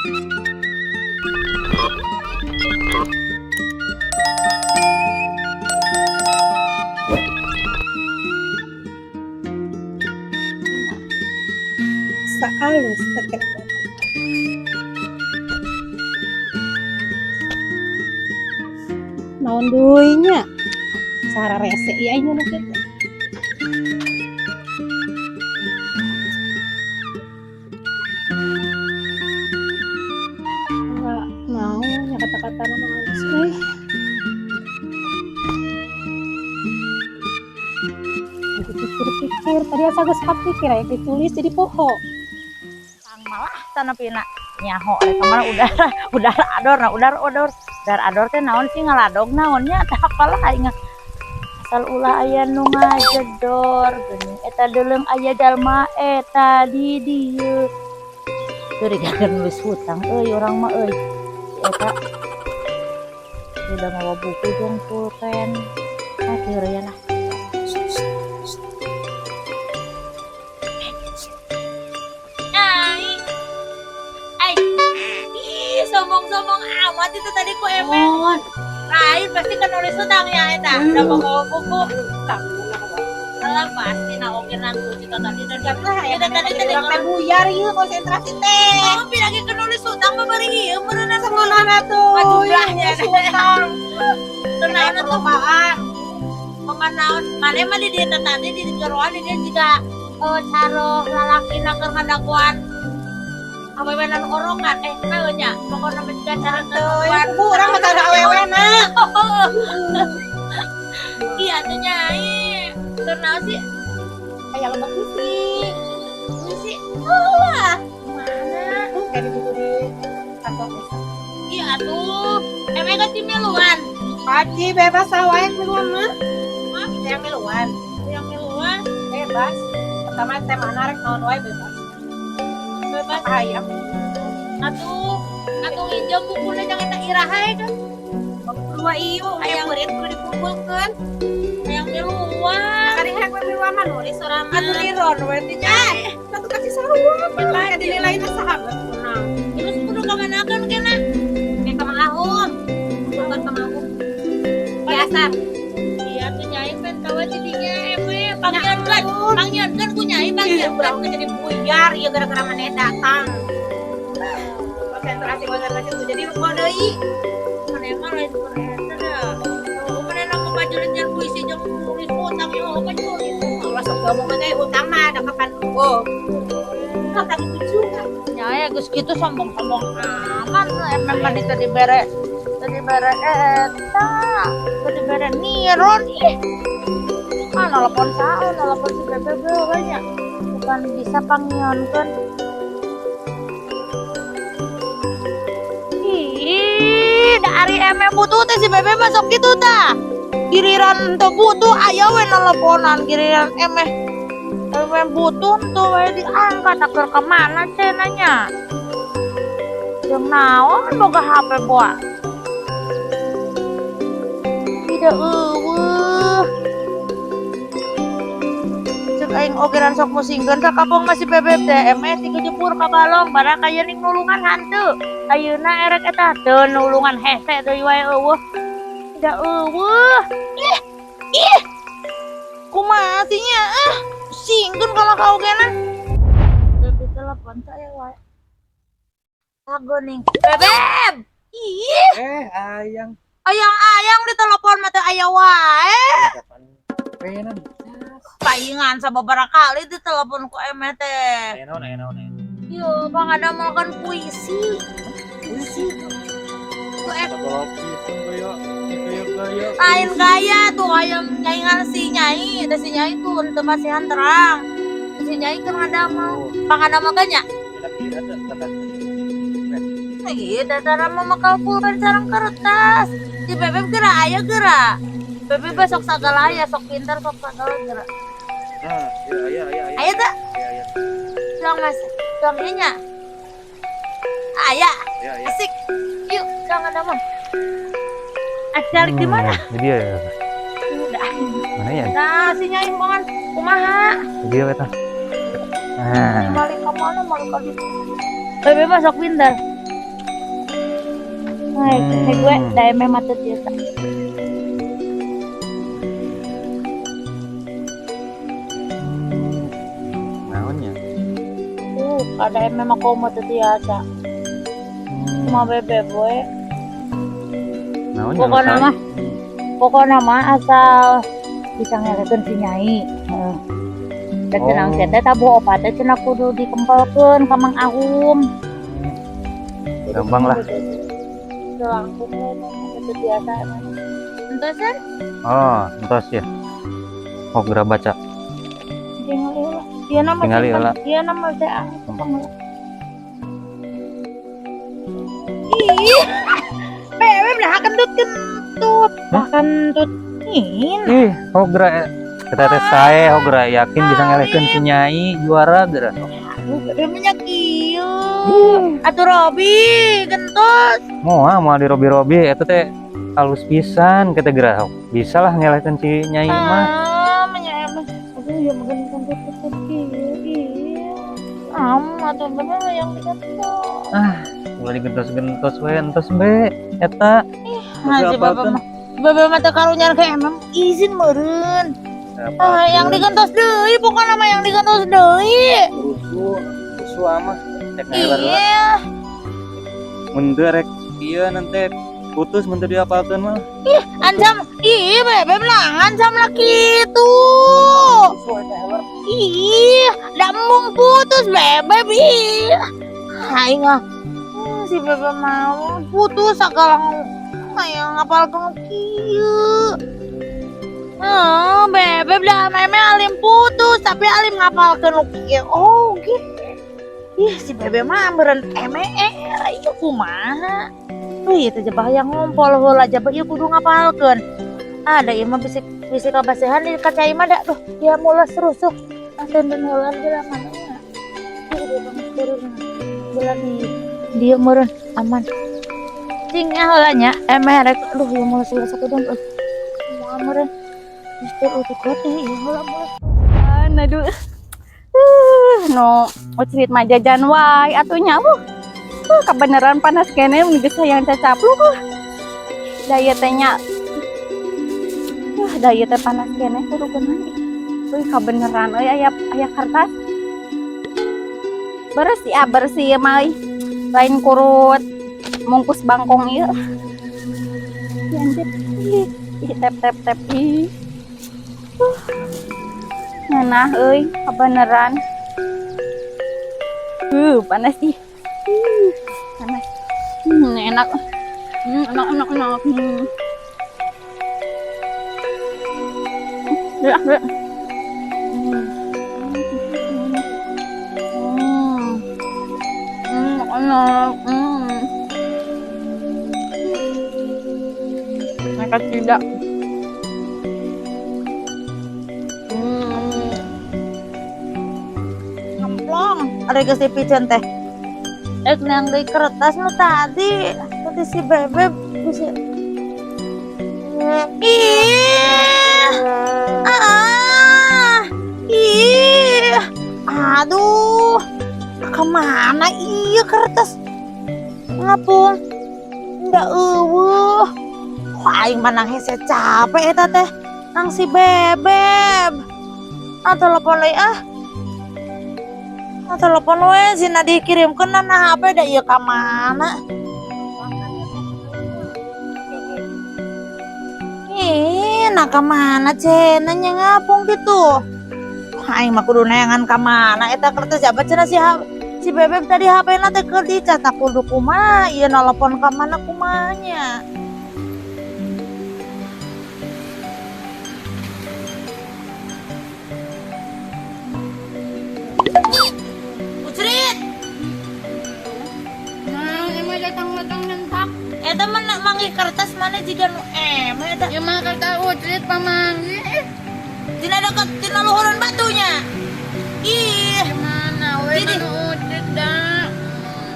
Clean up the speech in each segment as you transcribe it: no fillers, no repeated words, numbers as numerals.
Saalus teh. Naon deui nya? Sararese ieu aing nu kitu. Enggak mau nya kata-kata mah halus euy. Dipikir-pikir, tadi asa geus kapikir aya ditulis jadi poho. Malah tanah pina nyaho rek kamana udara udara ador, nah udara odor, udara ador teh naon sih, ngaladog naonnya, tah apalah aing. Asal ulah aya nu ngajedor geuning eta deuleng aya jalma eta di dieu. Curigakeun nulis hutang euy urang mah euy. Si eta udah mawa buku jeung pulpen. Ah, teu lah. Ai. Ai. Ih, sombong-sombong amat itu tadi ku Emen. Lain pasti kan nulis hutang ya eta. Udah mau bawa buku. Alah, pasti nah oke nanggung kita tadi dan Lah, kita tadi tadi urang teh buyar ieu konsentrasi teh. Oh, bilangnya ke nulis hutang mah bari ieu meureunna. Sengonana tuh. Jumlahnya. Hutang. Tenang tuh. Perlombaan. Pemanaon mana mah di dia tadi di jeroan di dia juga caro lalaki keur ngadaguan awewe nu orongan, eh naon nya, pokokna mah juga cara Tuh, ngadaguan. Ibu urang mah tara awewe na. Iya tuh, Nyai. Keur naon sih? Kayak lomba puisi. Puisi. Oh, mana? Tuh kayak di buku di kantor desa. Iya atuh. Emang kan miluan? Paci bebas wae miluan mah. Yang miluan. Yang miluan. Bebas. Pertama tema rek naon wae bebas. Bebas. Hayang. Atuh, atuh injem bukuna jangan tak iraha ya kan. Dua ieu hayang murid kudu dikumpulkeun. Hayang miluan. Kari hayang we miluan mah nulis urang mah. Atuh liron we teh, Nyai. Satu kasih sarua mah dinilai sahabat kunang. Terus kudu kamanakeun kena? Kayak ka Mang Ahum. Bukan ka Mang Ahum. Biasa. Iya tuh, Nyai, pengen tahu jadinya eme panggilan panggilan ku Nyai panggilan. Urang teh jadi buyar ieu gara-gara maneh datang. Konsentrasi konsentrasi tuh jadi lupa deui. Mana emang lain keur eta dah. Oh, mana nama pajurit yang puisi jeung nulis hutang ya, oh, pajurit. Ulah sok ngomong teh hutang mah ada kapan oh. Kata gitu juga. Nyai geus kitu sombong-sombong amat emang mah tadi bere eta tadi bere niron ih. Ah, nelpon saha, nelpon si Bebe banyak bukan bisa pangionkeun. Ih, dari emeh butuh teh si Bebe masuk gitu tah. Giliran teu butuh aya we nelponan, giliran emeh emeh butuh tuh we diangkat keur ka mana cenanya. Jeung naon boga HP boa. Tidak euweuh. Cek aing ogeran sok musingkeun sakapong masih Bebe teh emeh tikejebur ka balong barang kaya ning nulungan hanteu. Ayeuna erek eta teu nulungan hese deui wae euweuh. Tidak euweuh. Ih. Ih. Kumaha sih nya? Ah, pusingkeun kalau kaogenan. Bebe telepon saya wae. Agoning. Bebeb. Ih, Eh, ayang. Ayang-ayang di telepon mah teh aya wae. Kapan penan dicas. Paingan sababaraha kali di telepon ku emeh teh. Aya naon, aya naon, aya. Yo, bang ada makan puisi. Puisi. Tuh, eh, Gaya, gaya, gaya. Lain gaya tuh ayam nyaingan si Nyai, da si Nyai tuh untuk masihan terang. Si Nyai kan ada mau, pang ada makanya. Kira teh kata. Iya, tara mau makal pulpen sareng kertas. Di Bebeb geura aya geura. Bebeb mah sok sagala aya, sok pintar, sok sagala geura. Nah, iya iya iya iya. Aya teh? Iya iya. Tuang mas, tuang ieu nya. Aya, Iya iya. asik. Yuk, jangan ada mah. Asal di mana? Ini dia ya. Udah. Mana ya? Nah, si Nyai mangan kumaha? Ini dia kata. Nah, Balik ke mana? Balik ke ditu. Bebeb mah sok pintar. Hai, gue da emeh mah teu tiasa. Naon nya? Ada emeh mah komo teu tiasa. Cuma bebeb we. Naon nya? Pokokna mah asal bisa ngelehkeun si Nyai. Heeh. Dan cenah oh. Teh tabuh opat teh cenah kudu dikempelkeun ka Mang Ahum. Gampang lah. Langkung we teu tiasa emang. Entosan? Oh, entos ya. Oh, geura baca. Tingali heula. Ieu nama Tingali heula. Ieu nama teh pangheula. Ih. Bebeb dah kentut-kentut. Kentut. Ih, oh geura kita teh sae, oh geura yakin bisa ngelehkeun si Nyai juara geura. Aduh, bebeb minyak ieu. Atuh Robi, kentut. Moal moal dirobi-robi eta teh halus pisan kita geura. Bisa lah ngelehkeun si Nyai mah. Ah, menyak emang. Aduh, ya makan kentut-kentut kieu. Ih. Am, atuh bener yang dikentut. Ah, ulah digentos-gentos we entos be eta. Nah, si bapak mah. Bapak mah teu karunya kayak emang izin meureun. Ah, yang digentos deui, pokokna mah yang digentos deui. Rusuh, rusuh amah. Rek ngaheula. Iya. Mun teu rek ieu nanti putus mun teu diapalkeun mah. Ih, ancam, ih bebeb lah, ancam lah kitu. Ih, da embung putus bebeb ih. Aing ah. Si bebeb mau putus sagala hayang ngapalkeun kieu. Bebeb dah meme alim putus tapi alim ngapalkeun nu kieu. Oh, gitu. Ih, si bebeb mah meureun emee ieu kumaha. Duh, ieu teh jabah hayang ngompol heula jabah ieu kudu ngapalkeun. Ada ieu mah bisi bisi kabasehan di kaca ieu mah da duh, dia mules rusuh. Tenden heula geura mana nya. Geura di dieu meureun aman. Cing heula nya emeh rek aduh ieu mules heula sakedeung euy. Moal meureun. Mister utuk teh ieu heula mules. Aduh. No, ucrit mah jajan wae atuh nya kebenaran panas kene mun geus hayang cacapluk. Da ieu teh nya. Da ieu teh panas kene kudu kunaon. Euy kabeneran euy aya aya kertas. Bersih ah bersih ieu mah euy. Lain kurut mungkus bangkong ieu. Anjir. Ih, tep tep tep ih. Ngeunah euy kabeneran. Panas ih. Panas. Enak. Enak enak enak. Ya, ya. Enak. Mereka tidak. Ngemplong, ada geus dipicen teh. Ek nang deui kertas nu tadi, tadi si bebeb bisa. Ih. Ah. Ih. Aduh. Kemana iya kertas? Ngapung. Nggak eueuh. Wah, aing mah nang hese capek eta teh. Nang si bebeb. Ah, telepon deui ah. Ah, telepon we sina dikirimkeun na HP da ieu ka mana? Ih, nah ka mana cenah nya ngapung kitu? Aing mah kudu neangan ka mana eta kertas jabat cenah si bebeb tadi HP-na teh keur dicas tah kudu kumaha ieu nelpon ka mana kumaha nya. Ucrit. Nah, emang datang-datang nyentak. Eta mah manggih kertas mana jiga nu emeh eta. Ya mah kertas ucrit pamanggih. Tina deket tina luhuran batunya. Ih, Mana we Jadi- nu ucrit da.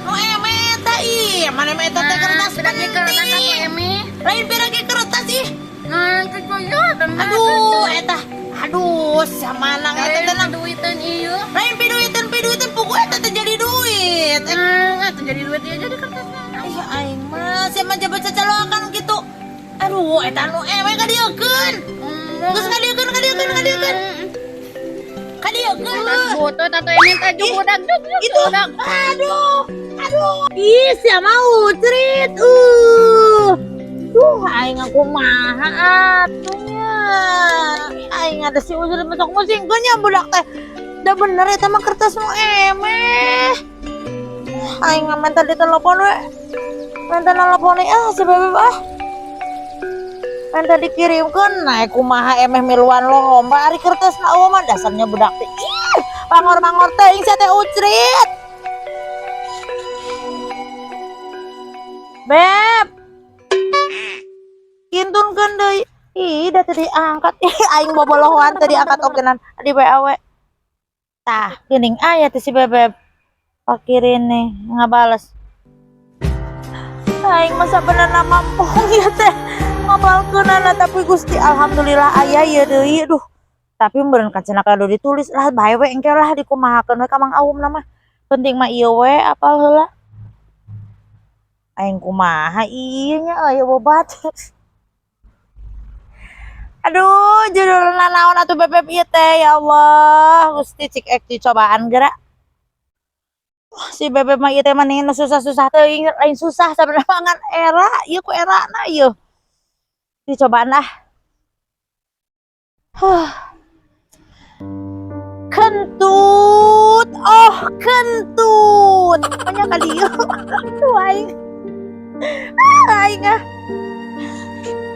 Nu emeh eta ih, mana emeh eta teh kertas penting. Lain piragi kertas ih. Nah, kitu ya. Aduh, eta. Aduh, samanang eta teh nang duitan ieu. Lain piduiteun piduiteun pugu eta teh jadi duit. duit. Atuh jadi duit dia jadi kertasna. Iya aing mah sia mah jabat cacaloakan kitu. Aduh, eta nu ewe kadieukeun. Geus kadieukeun kadieukeun kadieukeun. Kadieukeun. Butut atau ini tajuk budak juk juk Itu. budak. Aduh, aduh. Ih, sia mau cerit. Duh, aing aku kumaha atuh nya. Aing ada si usul masuk musingkeun nya budak teh. Da bener eta mah kertas nu emeh. Aing mah di telepon we. Minta telepon ah si bebeb ah. Minta dikirimkeun nah kumaha emeh miluan lomba ari kertas na eueuh mah dasarnya budak teh. Ih, pangor-pangor teuing sia teh ucrit. Beb. Kintunkeun deui. Ih, da teu diangkat. Ih, aing bobolohoan teu diangkat ogenan di WA we. Tah, geuning aya teh si Bebeb. Pakirin nih ngabales. Aing mah sabenerna mampung ieu teh ngabalkeunana tapi Gusti alhamdulillah aya ieu deui aduh. Tapi meureun kacena kado ditulis lah bae we engke lah dikumahakeun we ka Mang Aum mah. Penting mah ieu we apal heula. Aing kumaha ieu nya aya bobat. Aduh, judulna naon atuh Bebeb ieu teh ya Allah. Gusti cik ek dicobaan geura. Wah, si Bebeb mah ieu teh mending nu susah-susah teuing lain susah sabenerna mah ngan era ieu ku erana ieu. Dicobaan ah. Huh. Kentut, oh kentut. Pokoknya kali ieu. Aduh aing. Ah, aing ah.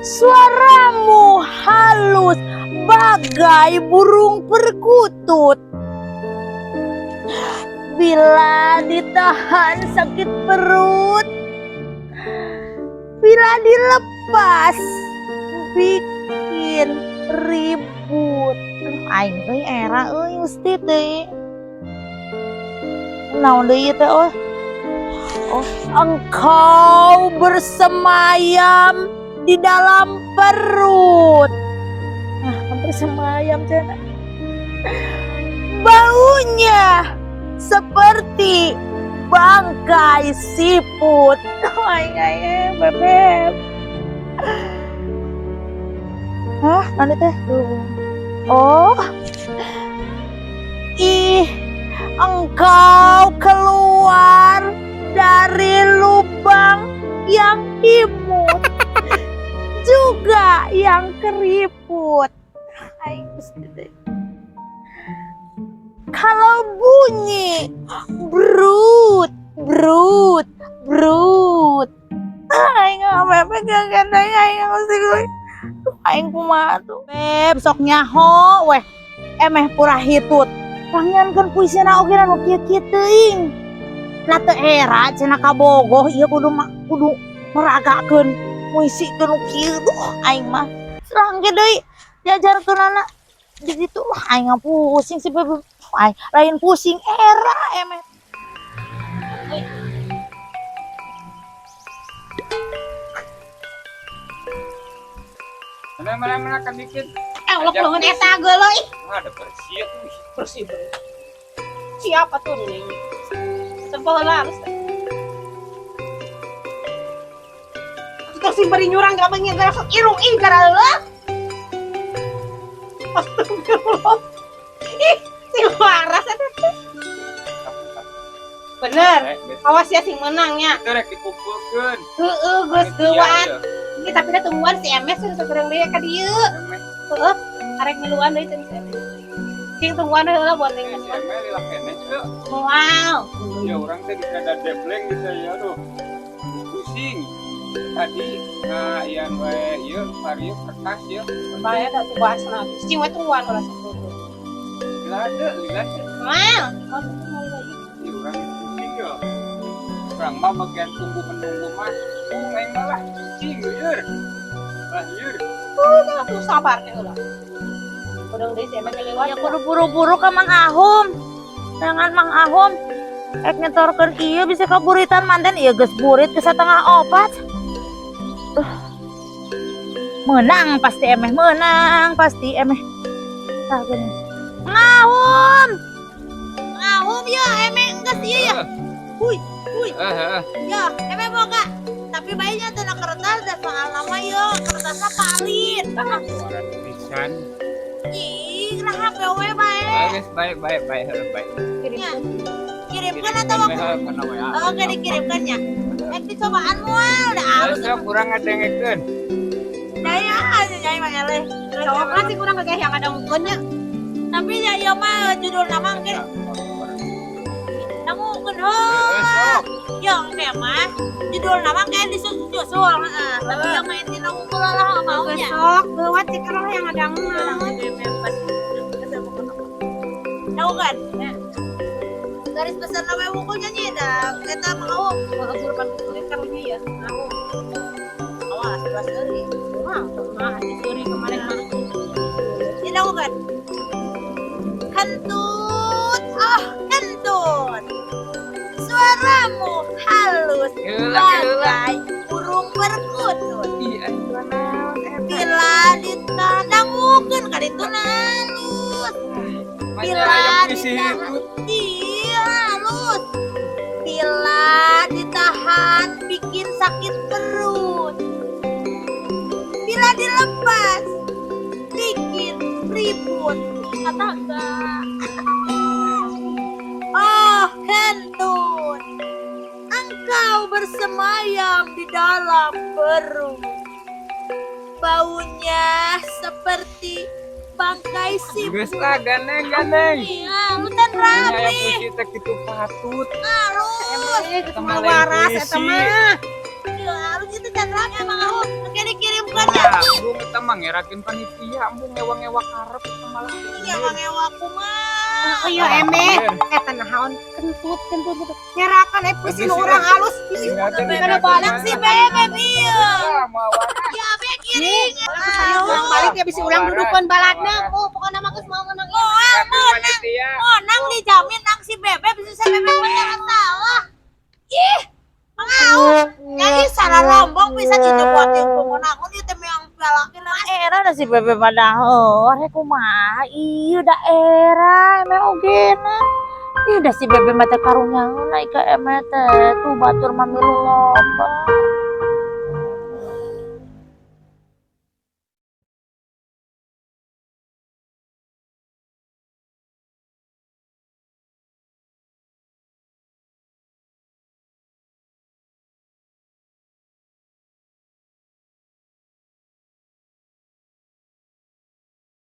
Suaramu halus bagai burung perkutut. Bila ditahan sakit perut, bila dilepas bikin ribut. Aduh, aing euy era euy mesti teh. Naon deui teh oh. Oh, engkau bersemayam di dalam perut. Nah, bersemayam cenah. Baunya seperti bangkai siput. Aing aing bebeb. Hah, nanti teh? Oh. Ih, engkau keluar dari lubang yang imut. Juga yang keriput. Aing gusti teh. Kalau bunyi brut, brut, brut. Aing bebek gak gandeng aing mesti gue. Aing kumaha tuh. Beb, sok nyaho weh. Emeh pura hitut. Pangiankeun puisina oge nu kieu-kieu teuing. Lah teu era cenah kabogoh ieu kudu kudu meragakeun puisikeun nu kieu duh aing mah. Serang ge deui diajarkeunana di ditu lah aing mah pusing si bebeb. Aing lain pusing era emeh. Mana mana mana kan dikit. Eh, ulok leungeun eta geuleuh ih. Ada bersih tuh. Bersih bersih. Siapa tuh nih? Tempo heula halus. Terus sing bari nyurang gak pengen gara sok irung ih gara heula. Astagfirullah. Ih, sing waras eta teh. Bener. Awas ya sing menangnya. Itu rek dikumpulkeun. Heeh, geus geuwat. Ini tapi dah tungguan si MS sudah seberang deui ka dieu. Heeh, arek miluan deui teh si MS. Sing tungguan heula buat Si tungguan. MS lila keneh teu. Wow. Ya orang teh dikada debleng gitu ya aduh. Pusing. Tadi nah ian we ieu parieu kertas ieu. Bahaya tak tuh bahas nanti. Cing we tungguan ulah sok tuh. Lila teu, lila teu. Wow. Maksudnya mau lagi. Ih, urang pusing ya. Urang mah bagian tunggu menunggu mah. Aing malah pusing lieur. Lah lieur. Udah tuh sabar teh heula. Udah deui si MS lewat. Ya kudu buru-buru ka Mang Ahum. Jangan Mang Ahum. Ek nyetorkeun ieu bisa kaburitan manten ieu geus burit ke 3:30. Menang pasti emeh, menang pasti emeh. Tah geuning. Mang Ahum. Mang Ahum ya emeh geus ieu ya. Huy, huy. Eh, eh. Ya, emeh boga. Tapi baiknya teu kertas da soal nama yo, kertasna palit. Suara tulisan. Ih, nah we bae. Eh, geus baik baik baik heuh baik. Ya. Kirimkan atau Kirimkeun we, heuh, kana WA. Oh, oke, dikirimkan ya. Eh, dicobaan moal da Eh, alus. sok kurang ngadengekeun. Daya aja nyai mah eleh. Sok lah sih kurang kagak yang ada nya. Tapi ya ieu mah judul nama engke dangukeun Eh, heuh. sok. Yo engke mah judul nama engke disusul heeh. Tapi yang main tina wungkul lah maunya. Sok, geuwat sih kalau yang ada mah. Tahu kan? Garis besar nama wungkul nyanyi dah. Kita mau Surupan kulit karunya ya. Aku awas belas deui. Wah, mah hati suri kemarin mah. Ini tahu kan? Kentut, oh kentut. Suaramu halus Heula heula. bagai burung perkutut. Ih, aing mah naon eta. Bila ditandangkeun ka ditu halus. Manya aya puisi hitut. Iya, halus. Bila ditahan bikin sakit perut. Bila dilepas bikin ribut. Kata enggak? Oh, kentut. Engkau bersemayam di dalam perut. Baunya seperti bangkai Geus siput. lah gandeng gandeng. Iya, lu kan Nya aya rapi. puisi teh kitu patut. Halus. Eh, geus mah waras eta mah. Iya, halus itu kan rapi emang aku. Oke, dikirimkan ya. Nah, embung eta mah ngerakeun panitia, embung ngewa-ngewa karep eta malah. Iya, ngewa kumaha. Oh iya emeh, eta naon kentut kentut gitu. Ngerakan eh puisi nu urang halus. Kana Balik si bebek iya. Iya. Ya, be kiring. Ulang balik ya bisa ulang dudukan baladna. Oh, pokoknya mah geus mau menang. Moal Panitia. menang dijamin nang si bebek bisa si bebek beneran salah. Ih, mau. Jadi salah rombong bisa gitu buat yang pokoknya ieu teh yang galakina era da si bebek pada heuh kumaha ieu da era emeh oge na. Ih, da si bebek mah teh karunya naik ka emeh teh tuh batur mah milu lomba.